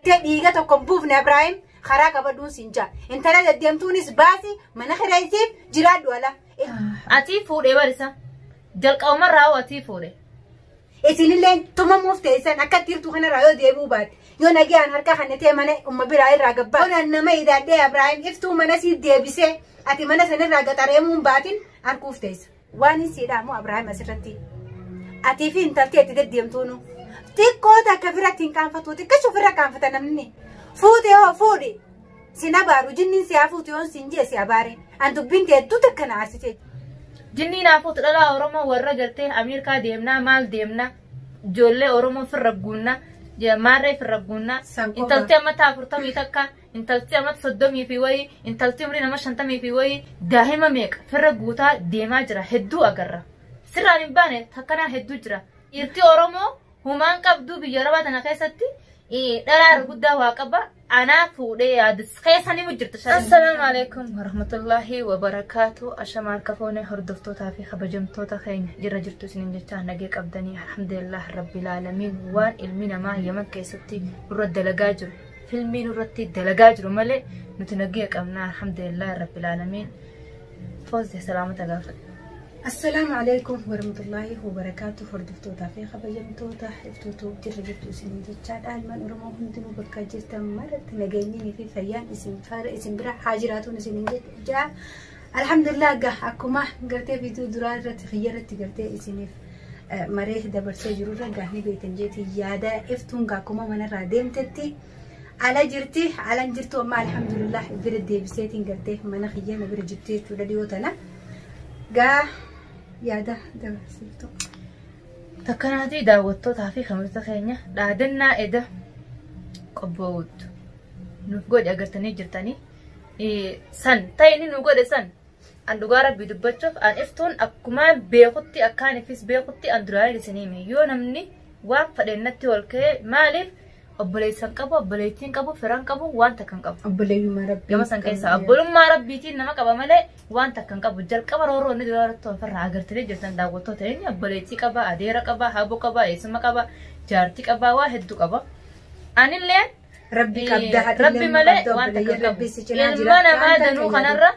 Tee dhiiga tokko hin buufne Abrahaam karaa qabadhuun siin jaa. Intala deddeemtuunis baasi mana kireessiif jiraadhu ala. Atii fuudhee barisa. Jalqabumarraa hoo atii fuudhe. Isinillee tumamuuf teessan akka tirtuu kanarraa yoo deebi'uu baatte yoo nagayaan harka kana ta'e mana umma biraa irraa gabbaa. Onaan nama hidhaadhee Abrahaam iftuu mana sii deebisee ati mana sanirraa gaxareemuun baatin arguuf teessa. Waan hin siidhaamu Abrahaam asirratti. Atii fi intalti itti deddeemtuunu. Xiqqoo takka biratti hin qaanfatu xiqqacha ofirra qaanfata namni. Fuute hoo fuudhi. Sin abaaru jinniin si haa fuutu yoon siin jee si abaare. An dubbiin tee hedduu takka na aarsite. Jinnii naa fuutu dhalaa Oromoo warra gartee Ameerikaa deemnaa maal deemnaa ijoollee Oromoo firra guunnaa maarree firra guunnaa San qofa. intalti amata 41 intalti amata 30 fi wayii intalti umrii nama 50 fi wayii daa'ima meeqa firra guutaa deemaa jira hedduu agarra. Sirraan hin baane takkanaa hedduu jira. Dhiirti Oromoo humaan qabduu biyya arabaa tana keessatti dhalaa irra guddaa waa qaba anaa fuudhee yaadis keessa ni jirtu. Assalaamu alaikum warahmatullahi wabarakaatu. Ashama harka fuunee hordoftootaa fi kabajamtoota keenya jirra jirtu isiniin jecha nagee qabdanii alhamdulillah rabbil aalamiin waan ilmi namaa Yaman keessatti nurra dalagaa jiru filmii nurratti dalagaa jiru malee nuti nagee qabna alhamdulillah rabbil aalamiin. Foozi salaamata gaafadhu. Assalaamu alaikum warahmatullahi wabarakaatu hordoftootaa fi kabajamtoota iftuutu jirra jirtu isin jechaadha. Ilmaan Oromoo hundinuu bakka jirtan maratti nageenyinii fi fayyaan isin faara isin bira haa jiraatuun isin jecha. Alhamdulillah gaa akkuma gartee viidiyoo duraa irratti xiyya irratti gartee isiniif maree dabarsee jirurra gaa ni beektan jeeti yaada iftuun gaa akkuma manarraa deemtetti ala jirti alan jirtu amma alhamdulillah bira deebiseetiin gartee mana xiyya na bira jirti jechuudha dhiyoo tana gaa yaada dabarsiftu. Takkanaatii daawwattootaa fi kabajamtoota keenya dhaadannaa eda qobboowwattu nuuf godhe agartanii jirtanii san ta'e inni nu godhe san an dhugaa rabbii dubbachuuf an iftuun akkuma beekutti akkaan ifis beekutti an duraan isinii hime yoo namni waan fedhe natti ol ka'e maaliif obboleessan qabu obboleettiin qabu firan qabu waan takka hin qabu. Obboleeyyummaa rabbii. Gama san keessaa obbolummaa rabbiitiin nama qaba malee waan takka hin qabu. Jalqaba roorroo inni duraa irratti ofirraa agartanii jirtan daawwattoota inni obboleettii qaba, adeera qaba, haboo qaba, eessuma qaba, jaartii qaba, waa hedduu qaba. Anillee Rabbi qabda haadha rabbi malee waan takka hin rabbi qabu. si cinaa jira. Ilma namaa Waan takka danuu hin kanarra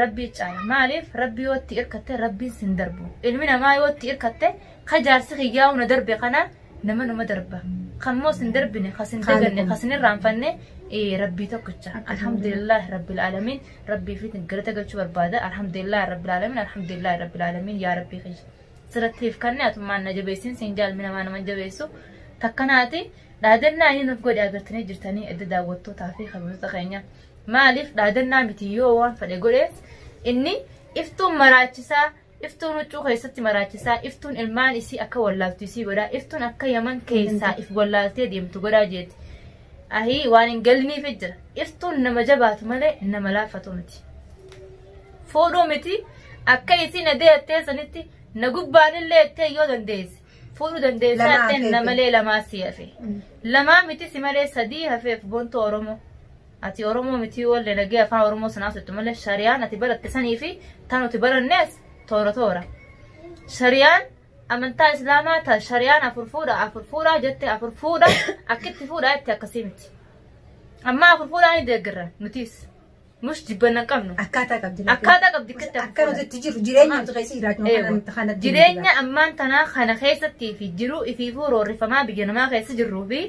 rabbii caala. Maaliif rabbi yoo itti hirkatte rabbiin sin darbu. Ilmi namaa yoo itti hirkatte ka jaarsi kiyyaa na darbe kana nama numa darba. Kan moo sin darbine, ka sin daganne, ka sin irraanfanne rabbii tokkicha. Alhamdulillah rabbil aalamiin rabbii fi galata galchuu barbaada. Alhamdulillah rabbil aalamiin alhamdulillah rabbil aalamiin yaa rabbii kiyya. Sirrattiif kanne atummaan na jabeessin siin jaalmi namaa nama jabeessu. Takkanaati dhaadannaa inni nuuf godhe agartanii jirtanii edda daawwattootaa fi kabajamtoota keenya. Maaliif dhaadannaa miti yoo waan fedhe godhees inni iftuun maraachisaa iftuun huccuu keessatti maraachisaa iftuun ilmaan isii akka wallaaltu isii godhaa iftuun akka Yaman keessaa if wallaaltee deemtu godhaa jeeti. Ahii waan hin galiniif jira. Iftuun nama jabaatu malee nama laafatu miti. Fuudhuu miti akka isiin adeettee sanitti na gubbaanillee ettee yoo dandeesse. Fuudhuu dandeessaa Lamaa etteen hafeefi. namalee lamaa si hafe. Lamaa miti si malee sadii hafeef boontuu Oromoo. Ati Oromoo miti wallee nagee afaan Oromoo sanaaf jettu malee shariyaan ati baratte sanii fi tan nuti barannees toora toora. Shariyaan amantaa Islaamaa ta shariyaan afur fuudha afur fuudha jette afur fuudha akkitti fuudha jette akkasii miti. Amma afur fuudhaa ni deeggarra nutis. Mus jibbanna hin qabnu. Akkaataa qabdi. Akkaataa qabdi akkatti afur Akka nuti itti jirru jireenya nuti keessa jiraachuu Eewa. kanatti. Jireenya ammaan tanaa kana keessattii fi jiruu ifiifuu roorrifamaa biyya namaa keessa jirruu fi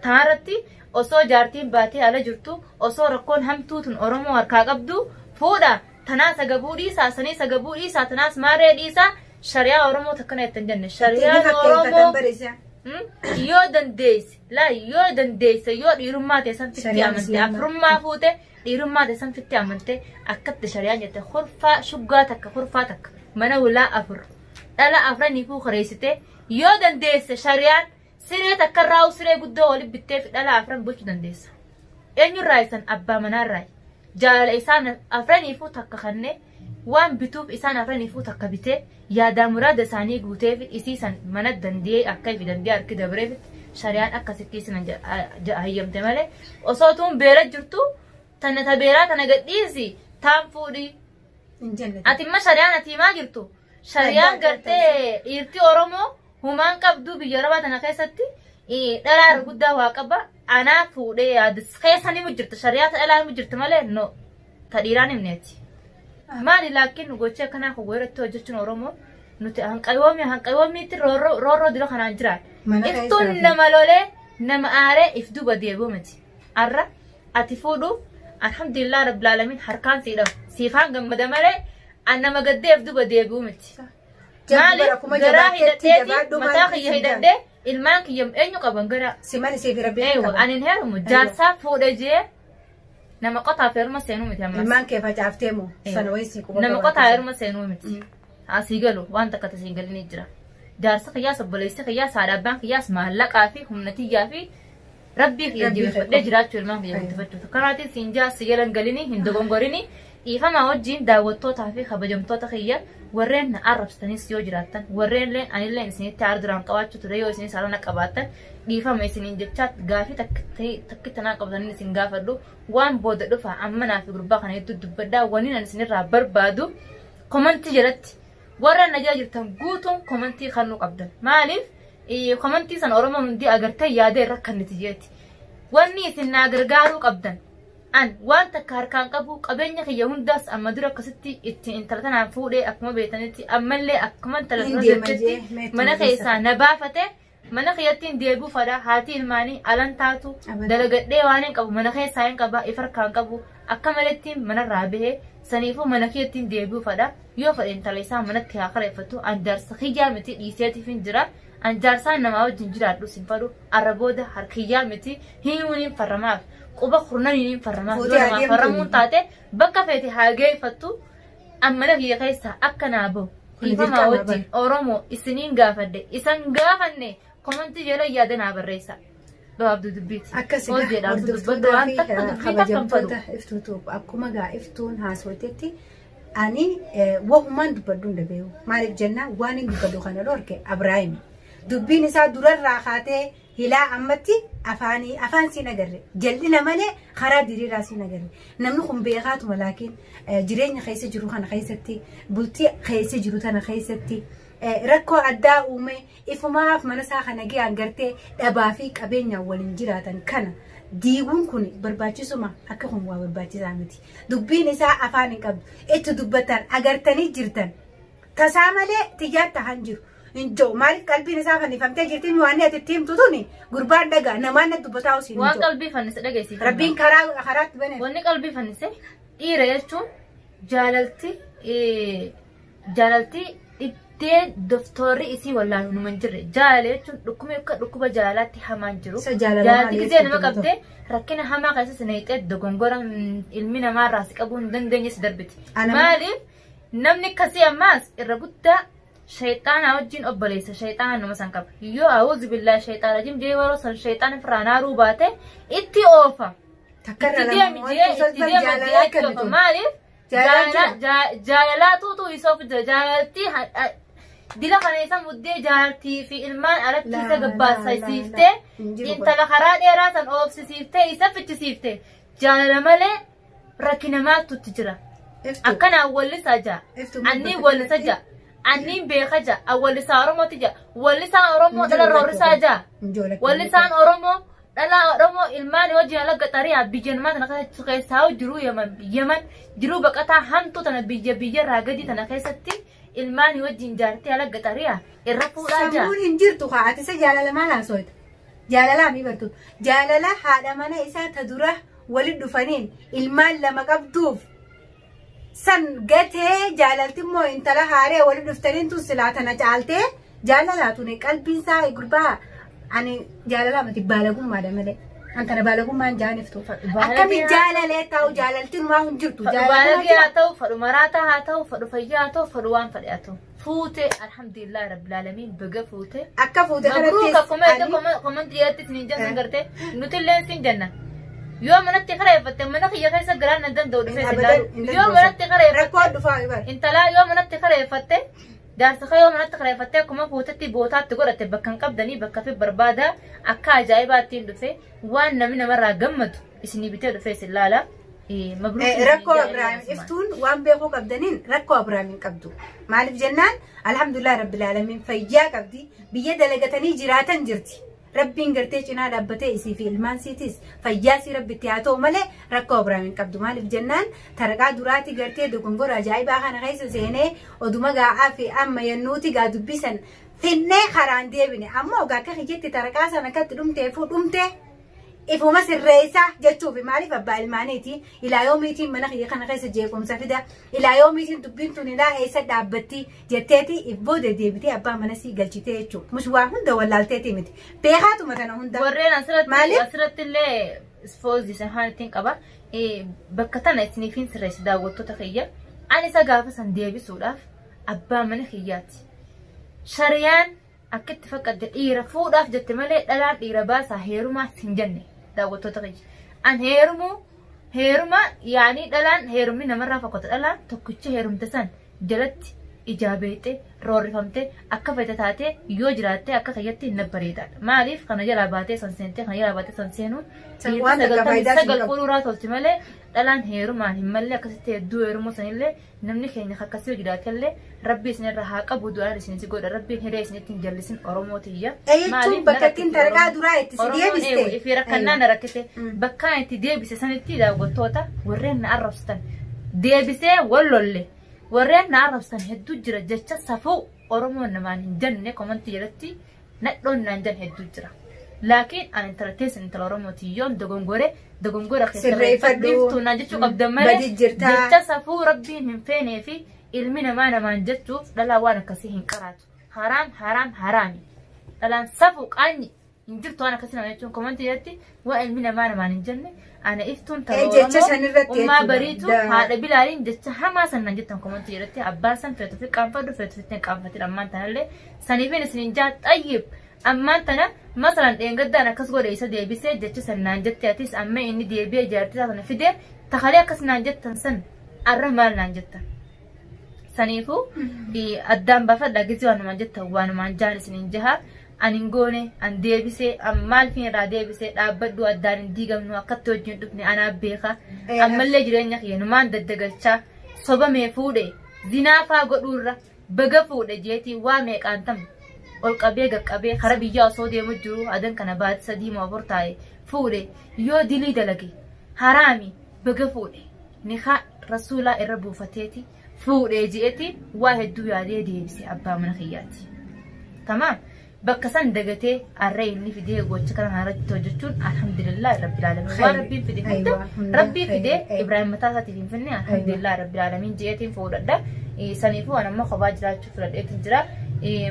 tanarratti osoo jaartiin baatee ala jirtu osoo rakkoon hamtuu tun Oromoo harkaa qabdu fuudha tanaas agabuu dhiisaa saniis agabuu dhiisaa tanaas maaree dhiisaa shari'aa Oromoo takkana jettan jenne shari'aan Oromoo yoo dandeesse laa yoo dandeesse yoo dhiirummaa ta'e san fitti Shari'aan amante Islaamaa. afurummaa fuute dhiirummaa ta'e san fitti amante akkatti shari'aan jette kurfaa shuggaa takka kurfaa takka mana hulaa afur dhala afraniifuu kareessite yoo dandeesse shari'aan siree takka irraa siree guddoo walitti bittee fi dhala afran bulchuu dandeessa. Eenyurraa isan abbaa manaarraa jaalala isaan afraniifuu takka kannee waan bituuf isaan afraniifuu takka bitee yaadaa muraada isaanii guutee fi isii san mana dandiyee akka ifi dandiyee harki dabareef shari'aan akkasitti isin hayyamte malee osoo tuun beera jirtu tana ta beeraa tana gadhiisi taan fuudhii. Ati imma shari'aan ati himaa jirtu shari'aan gartee dhiirti Oromoo humaan qabdu biyya arabaa tana keessatti Dhalaa irra guddaa waa qaba. Anaa fuudhee yaadis keessa ni jirti. Shari'aata dhalaa ni jirti malee no. Ta dhiiraan himneeti. Maali laakiin gocha akkanaa kun irratti hojjechuun Oromoo nuti hanqayoomii roorroo dura kanaan jiraan. Mana Iftuun keessaa nama lolee nama aaree if duuba deebi'u miti. Arra ati fuudhu alhamdulillah rabbil alamin harkaan siidha. Siifaan gammada malee an nama gaddee if duuba deebi'u miti. Maaliif Akkuma garaa jabaatteetti hidhadheeti jabaadhu mataa maal kiyya siin hidhadhee ilmaan kiyya eenyu qaban garaa. Si malee siif rabbiin Eewa qaba. ani hin heerumu jaarsaa fuudhe jee nama qotaaf heeruma seenuu miti ammas. Ilmaan kee facaaftee moo sana wayii sii quba Nama qabaate. qotaa heeruma seenuu miti. Asii galu waan takka tasii hin galinii jira. Jaarsa kiyyaas obboleessi kiyyaas haadha abbaan kiyyaas maallaqaa fi humna tiyyaa fi rabbii kiyya Rabbii kee jibifadhee qofa. jiraachuu ilmaan kiyya guddifachuuf. Kanaatiin siin jaa si galan galinii hin dogongorinii dhiifamaa wajjin daawwattootaa fi kabajamtoota kiyya warreen na arrabsitanis yoo jiraattan warreen leen anilleen isinitti aara duraan qabaachuu ture yoo isinis haala na qabaattan dhiifama isiniin jechaa gaafii takki tanaa qabatanii isin gaafadhu waan booda dhufa amma naa fi gurbaa kana hedduu dubbadhaa waniin ani isinirraa barbaadu komantii jalatti warra na jala jirtan guutuun komantii kennuu qabdan maaliif komantii sana Oromoon hundi agartee yaada irra kenniti jeeti wanni isin naa gargaaruu qabdan an waan takka harkaan qabu qabeenya kiyya hundaas amma dura akkasitti ittiin intala tanaan fuudhee akkuma beektanitti ammallee akkuma intala Hin tana deema jettetti jee, meetti mana nu keessaa na baafate mana kiyyattiin deebi'uu fadha haati ilmaanii alan taatu Abadan. dalagadhee waan hin qabu mana keessaa hin qaba if harkaan qabu akka malettiin manarraa bahee saniifuu mana kiyyattiin deebi'uu fadha yoo fedhe intala isaa manatti haa kareeffatu an jaarsa kiyyaa miti dhiiseetiif hin jira an jaarsaan namaa wajjin jiraadhu sin fadhu arra booda harkiyyaa miti himuun hin farramaaf quba kurnaniin hin farramaaf Fuutee yoo namaa adeemtu. farramuun taate bakka feete haa geeffattu an mana kiyya keessaa akka naa bahu Kun dhiifamaa dirqama wajjin Oromoo isiniin gaafadhe isan gaafanne komantii jala yaada naa barreessa. Gabaabduu dubbiiti. Akkas Hojii egaa dhaan dubbadhu hordoftootaa waan fi takka dubbii takka hin fadhu. kabajamtoota iftuutu akkuma gaa iftuun haasoftetti ani wahumaan dubbadhu hin dhabeewu. Maaliif jennaan waan hin dubbadhu kana dhorke Abrahaam. Dubbiin isaa durarraa kaatee hilaa ammatti afaanii afaan siin agarre jal'ina malee karaa diriiraa siin agarre namni kun beekaatuma laakiin jireenya keessa jiru kana keessatti bultii keessa jiru tana keessatti rakkoo addaa uume ifumaaf mana isaa kana ga'an gartee dhabaa fi qabeenyaan waliin jiraatan kana diiguun kun barbaachisuma akka kun waa barbaachisaa miti dubbiin isaa afaan hin qabdu itti dubbattan agartanii jirtan tasaa malee xiyyaatti tahan jiru. Injoo maaliif qalbiin isaa fannifamtee jirti waan ati itti himtu tuni gurbaan dhagaa namaan na dubbataa osoo hin Waan jiru. qalbii fannise dhageessiif. Rabbiin karaa karaatti bane. Wanni qalbii fannise dhiira jechuun jaalalti jaalalti dhibdee doftoorri isii wallaalu numa hin jirre jaalala jechuun dhukkuma akka dhukkuba jaalalaatti hamaan jiru. Isa jaalala Jaalalti maali gisee nama jechuun qabdee rakkina hamaa keessa si naqxee dogongora ilmi namaarraa si qabuu hin dandeenye si darbiti. Ana- Maaliif namni akkasii ammaas irra guddaa shayxaanaa wajjin obboleessa shayxaana nama san qaba. Yoo awuuzu billaa shayxaana jim jee yeroo san shayxaana firraa naaruu baate itti oofa. Takka irra Itti lama deemi jee wanti itti salphaan deema jaalalaa jee itti akkamii oofa. tun? Maaliif Jaalalaa jira. jaalalaatuutu isa of jira jaalaltii dila kana isa muddee jaalaltii fi ilmaan alatti Laa, isa laa, laa, gabbaasisiiftee laa. Hin jiru kun. intala karaa dheeraa san oofsisiiftee isa fichisiifte jaalala malee rakkina maaltutti jira. Iftu. Akkanaan wallisaa jaa. Iftu Anniin wallisa jaa. Anniin beeka jaa. Awwallisaa Oromooti jaa. Wallisaan Oromoo dhala roorrisaa jaa. Wallisaan Oromoo dhala Oromoo ilmaan wajjin alaga xariyaa biyya namaa tana keessaa jiruu Yaman Yaman jiruu baqataa hamtuu tana biyya biyyarraa gadi tana keessatti ilmaan wajjin jaartee alaga xariyaa irra fuudhaa jaa. Sammuun hin jirtu haa ati isa jaalala maal haasofta? Jaalalaa mi bartu? Jaalala haadha mana isaa ta dura walitti dhufaniin ilmaan lama qabduuf san gatee jaalalti immoo intala haaree walitti dhuftaniin tun silaa tana caaltee jaalalaa tuni qalbiin isaa gurbaa ani jaalalaa miti baalagummaadha malee. An tana baalagummaan jaaniftu. Akkami jaalalee taa'u jaalaltiin waa hin jirtu. Fadhu baalagee haa ta'u, fadhu maraataa haa ta'u, fadhu fayyaa haa ta'u, fadhu waan fadhe haa ta'u. Fuute alhamdulillahi rabbil aalamiin baga fuute. Akka fuute Mabruuka kanattis ani- komantii dhiyaatti isin jenna gartee nuti illee isin jenna. Yoo manatti kareeffatte mana kiyya keessa garaan na danda'u dhufee si Abadan ilaalu. hin Yoo danda'u. manatti kareeffatte Rakkoo dhufaa ibar. intalaa yoo manatti kareeffatte jaarsa kee yoo manatti kareeffatte akkuma fuutetti bootaatti godhatte bakka hin qabdanii bakka fi barbaada akka ajaa'ibaattiin dhufe waan namni namarraa gammadu isinii bitee dhufe isin laala. Mabruuka Rakkoo Abiraam iftuun waan beekuu qabdaniin rakkoo Abiraam hin qabdu. Maaliif jennaan alhamdulillah rabbil aalamiin fayyaa qabdi biyya dalagatanii jiraatan jirti. Rabbiin gartee cinaa dhaabbatee isii fi ilmaan siitis fayyaa sii rabbitti haa ta'u malee rakkoo Abiraam hin qabdu. Maaliif jennaan taraqaa duraati gartee dogongora ajaa'ibaa kana keessa seenee oduma gaa'aa fi amma yennuuti gaa dubbisan finnee karaan deebine. Ammoo ogaa akka kiyyatti taraqaa sana akkatti dhumteefuu dhumtee ifuma sirreessaa jechuufi maaliif abbaa ilmaaniiti ilaa yoomiitiin mana kiyya kana keessa jeequmsa fida ilaa yoomiitiin dubbiin tun ilaa eessa dhaabbatti jetteeti if booda deebitee abbaa mana sii galchitee jechuudha. Mush waa hunda wallaalteeti miti. Beekaatuma kana hunda. Warreen Maaliif? asirratti illee ispoozii afaan ittiin qaba. Bakka tana isiniifin sirreessi daawwattoota kiyya. Ani isa gaafa san deebisuudhaaf abbaa mana kiyyaati. Shariyaan akka itti fakkaatte dhiira fuudhaaf jette malee dhalaan dhiira baasaa heerumaa hin jenne daawwattoota kiyya. An heerumuu heeruma yaanii dhalaan heerumni namarraa fakkaata dhalaan tokkicha heerumte san jalatti ijaa beexee roorrifamtee akka fayya taatee yoo jiraatte akka fayyatti hin bareedaadha. Maaliif kana jalaa baatee san seentee kana jalaa baatee san seenuun San waan takka faayidaa siin sagal qabu. fuudhuuraa tolti malee dhalaan heerumaan hin malle akkasitti hedduu heerumuu sanillee namni keenya akkasii yoo jiraatellee rabbi isinirra haa qabu du'aan isin godha rabbiin hiree isinitti hin jallisin Oromootiyya. Jechuun bakka ittiin taraqaa duraa itti si deebiste. Fi rakkannaa na rakkite bakkaan itti deebise sanitti daawwattoota warreen na arrabsitan deebisee wal lolle warreen na arrabsitan hedduu jira jecha safuu Oromoon namaan hin jenne komantii jalatti nadhoon naan jan hedduu jira. Laakiin ani intala teessan intala Oromooti yoon dogongore dogongora Sirreeffadhu. dhiiftuu naan jechuu qabda malee Badi jirtaa. jecha safuu rabbiin hin feenee fi ilmi namaa namaan jechuuf dhalaa waan akkasii hin qaraatu. Haraam haraam haraami. Dhalaan safuu qaanyi hin jirtu waan akkasii nama jechuun komantii jalatti waan ilmi namaa namaan hin jenne ana iftuun tala Jecha sanirratti ummaa jechuudha. bariitu haadha bilaaliin jecha hamaa san naan jettan komantii jalatti abbaan san feetu fi qaanfadhu feetu fi qaanfatin ammaan tanallee saniifin isin jaa xayyib ammaan tana masalan dheengaddaan akkas godhe isa deebisee jecha san naan jette atis amma inni deebi'ee jaartii isaa sana fidee takalee akkas naan jettan san arra maal naan jettan. Saniifuu addaan baafadha gisee waanumaan jettan waanumaan jaan isiniin jaha ani hin goone an deebisee an maal fi irraa deebisee dhaabbadhu addaan hin diigamnu akkatti wajjin dhufne anaa beeka ammallee jireenya kiyya numaan daddagalchaa sobamee fuudhe zinaafaa godhuurra baga fuudhe jeetii waa meeqaan tam ol qabee gaqqabee kara biyyaa osoo deemu jiru adan kana baati sadii moo afur taa'e fuudhe yoo dilii dalage haraami baga fuudhe nikaa rasuulaa irra buufateeti fuudhee je'eeti waa hedduu yaadee deebise abbaa mana kiyyaati. Tamaam bakka san dagatee arree inni fidee gocha kana irratti hojjechuun alhamdulillah rabbil alamin waan rabbiin fide hunda Aywa, hunda, rabbii fidee aywa. Ibraahim mataa isaatiin hin finne alhamdulillah rabbil alamin je'eetiin fuudhadha. Saniifuu ani amma kophaa jiraachuu filadheetiin jira.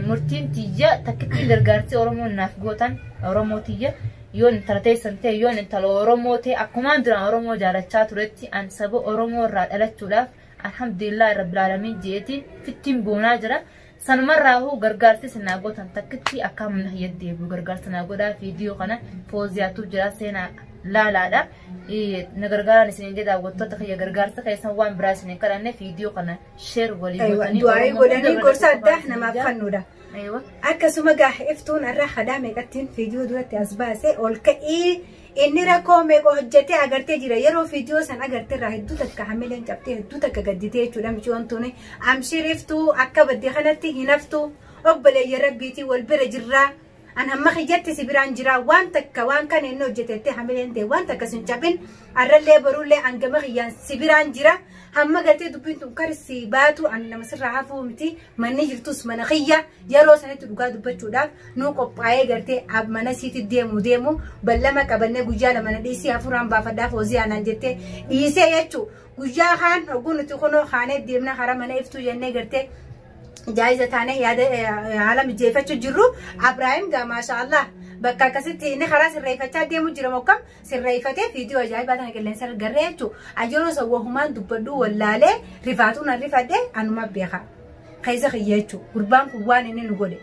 Murtiin tiyya takkitti gargaarsi Oromoon naaf gootan Oromoo tiyya yoon intala teessan ta'e yoon intala Oromoo ta'e akkumaan duraan Oromoo jaalachaa turetti an saba Oromoo irraa dhalachuudhaaf alhamdulillah rabbil alamin je'eetiin fittiin boonaa jira. Sanumarraahuu gargaarsi sinaa gootan takkitti akka mana hiyyatti deebi'u gargaarsa naa godhaa viidiyoo kana fooziyaatu jira seenaa laalaadha. Na gargaaraan isin jedha daawwattoota kiyya gargaarsa keessan waan biraa isin hin kadhanne viidiyoo kana sheer walii gootanii Du'aayii Oromoo hunda godhanii biratti gorsa addaa qofaa isin namaaf jedha. kennuudha. Aywa. Akkasuma gaa iftuun irraa hadaa meeqattiin viidiyoo duratti as baase ol ka'ii inni rakkoo meeqa hojjetee agartee jira yeroo viidiyoo san agartee irraa hedduu takka hamileen cabtee hedduu takka gadditee jechuudha michiyoon tuni amshir iftuu akka badde kanatti hin haftu obboleeyya rabbiitii wal bira jirraa an hamma kiyyatti si biraan jira waan takka waan kana inni hojjetetti hamileen ta'e waan takka sin cabin arrallee barullee hangama kiyyaan si biraan jira hamma gartee dubbiin tun kar si baatu an nama sirraa hafuu miti manni jirtus mana kiyya yeroo sanitti dhugaa dubbachuudhaaf nuu qophaa'ee gartee mana siiti deemu deemu ballama qabannee guyyaa lama na dhiisii hafuuraan baafadhaaf hozii aanaan jettee dhiisee jechuu guyyaa kaan hogguu nuti kunoo kaanee deemna karaa mana iftuu jennee gartee jaayiza taanee yaada haala mijeeffachuu jirru Abrahaam gaa maashaallah bakka akkasitti inni karaa sirreeffachaa deemu jira mokkam sirreeffatee viidiyoo ajaa'ibaa tana qilleensa garree jechuudha. Yeroo san wahumaan dubbadhu wallaalee rifaatuun an rifadhe anuma beeka. Keessa kiyya jechuudha. Gurbaan kun waan inni nu godhe.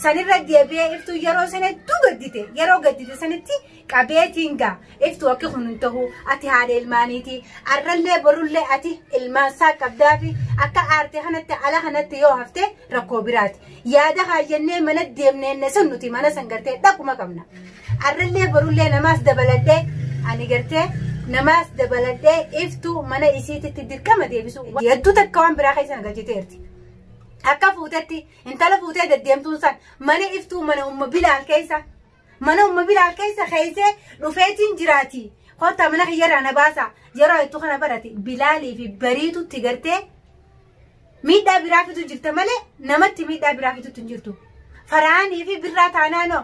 Sanirra deebi'ee iftuu yeroo sana hedduu gaddite yeroo gaddite sanitti qabeetiin gaa iftuu akki kun hin ta'u ati haadha ilmaaniiti arrallee borullee ati ilmaan isaa qabdaafi akka aartee kanatti ala kanatti yoo hafte rakkoo biraati yaada kaayyannee mana deemneenne sun nuti mana san gartee dhaquma qabna arrallee borullee namaas dabaladhee ani gartee namaas dabaladhee iftuu mana isiititti dirqama deebisu hedduu takka waan biraa keessa galchiteerti. Akka fuutetti intala fuutee deddeemtuun san mana iftuu mana umma bilaal keessa Mana umma Bilaal keessa keessee dhufeetiin jiraati. Kottaa mana kiyyarraa na baasa. Yeroo hedduu kana barate Bilaalii fi Bariitutti gartee miidhaa biraa fitu jirta malee namatti miidhaa biraa fitutti hin jirtu. Faraanii fi Birraa taanaanoo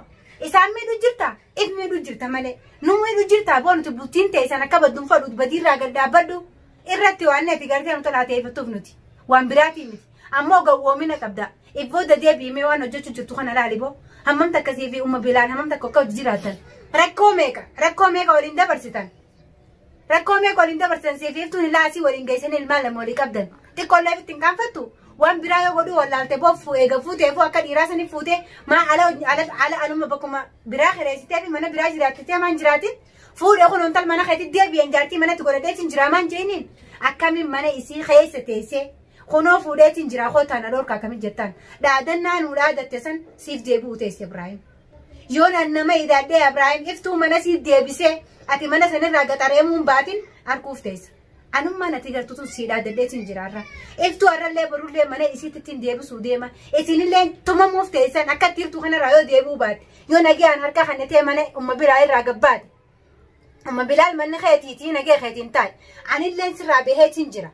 isaan miidhu jirta, if miidhu jirta malee nu miidhu jirta. Boo nuti bultiin ta'e san akka badduun fadhu badiirraa gad dhaabbadhu irratti waan ati gartee nu tolaa ta'eeffattuuf nuti waan biraatii miti. Ammoo gawwoomina qabda. Ibboo deebi'imee waan hojjechuu jirtu kana laali boo. Hammam takkasii fi umma Bilaal hammam takka akka hojii jiraatan. Rakkoo meeqa rakkoo meeqa waliin dabarsitan. Rakkoo meeqa waliin dabarsitan siif iftuun ilaasii waliin geessanii ilmaan lama walii qabdan. Xiqqoollee ofitti hin qaanfattu. Waan biraa yoo godhuu wallaalte boo eega fuutee fuu akka dhiiraa sanii fuutee maa ala ala ala aluma bakkuma biraa kireessitee fi mana biraa jiraattitee maan jiraatin. Fuudhee kun ontal mana keetti deebi'een jaartii manatti godhadheetiin jiraa maan jeeniin akkamiin mana isii keessa teessee kunoo fuudheetiin jiraa kootaan dhorka akkamiin jettaan dhaadannaa nuu dhaadatte san siif deebi'uu teesse Ibraahim. Yoo nan nama idaadhee Ibraahim iftuu mana siif deebisee ati mana sanirraa gaxareemuun baatin arguuf teessa. Anummaan ati gartuutu sii dhaadadheetiin jiraarra. Iftuu har'allee borullee mana isiitti ittiin deebisuu deema. Isinillee tumamuuf teessan akka itti kanarraa yoo deebi'uu baatte. Yoo nagayaan harka kannatee mana umma biraa irraa gabbaate. Umma Bilaal manni keetiitii nagaya keetiin taa'e. Anillee sirraa baheetiin jira.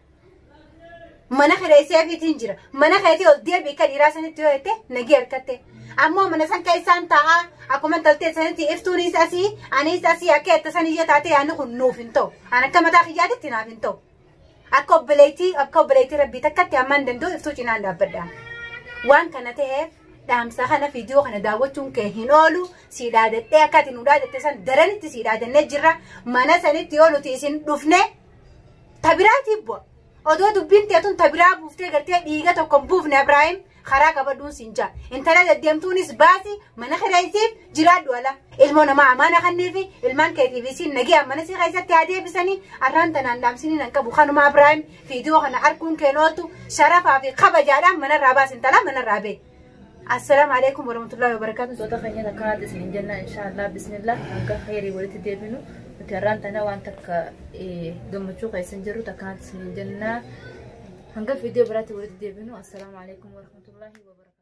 Mana kireesseefiitiin jira. Mana keetii ol deebi'i akka dhiiraa sanitti yoo jette nagaya harkatte. Ammoo mana san keessaan taa'aa akkuma taltee sanitti iftuunis asii anis asii akka itti san iyya taate yaadni kun nuuf hin ta'u. An akka mataa kiyyaatitti naaf hin ta'u. Akka obboleettii rabbii takkatti hammaan danda'u iftuu cinaan dhaabbadha. Waan kana ta'eef dhaamsa kana viidiyoo kana daawwachuun kee hin oolu. Sii dhaadadhee akka ati nu dhaadatte san daranitti sii dhaadannee jirra. Mana sanitti yoo nuti isin dhufne tabiraatiif bu'a. Odoo dubbiin teetun tabiraa buuftee gartee dhiiga tokko hin buufne Ibraahim karaa qabadhuun siin jaa. Intala deddeemtuunis baasi mana kireessiif jiraadhu ala. Ilmoo namaa amaana kanneefi ilmaan keetiif isiin nagee mana si keessatti haa deebisanii arraan tanaan dhaamsinii nan qabu. Kanuma Ibraahim viidiyoo kana arguun keen ooltu sharafaa fi kabajaadhaan manarraa baasi intala manarraa bee. Assalaamu alaikum warahmatullahi wabarakatuh. Soota keenya takkaanaatti isin jenna inshaallah bismillah hanga khayrii walitti deebinu nuti har'aan tana waan takka gammachuu keessan jirru takkaanaatti isin jenna hanga viidiyoo biraatti walitti deebinu. Assalaamu alaikum warahmatullahi wabarakatuh.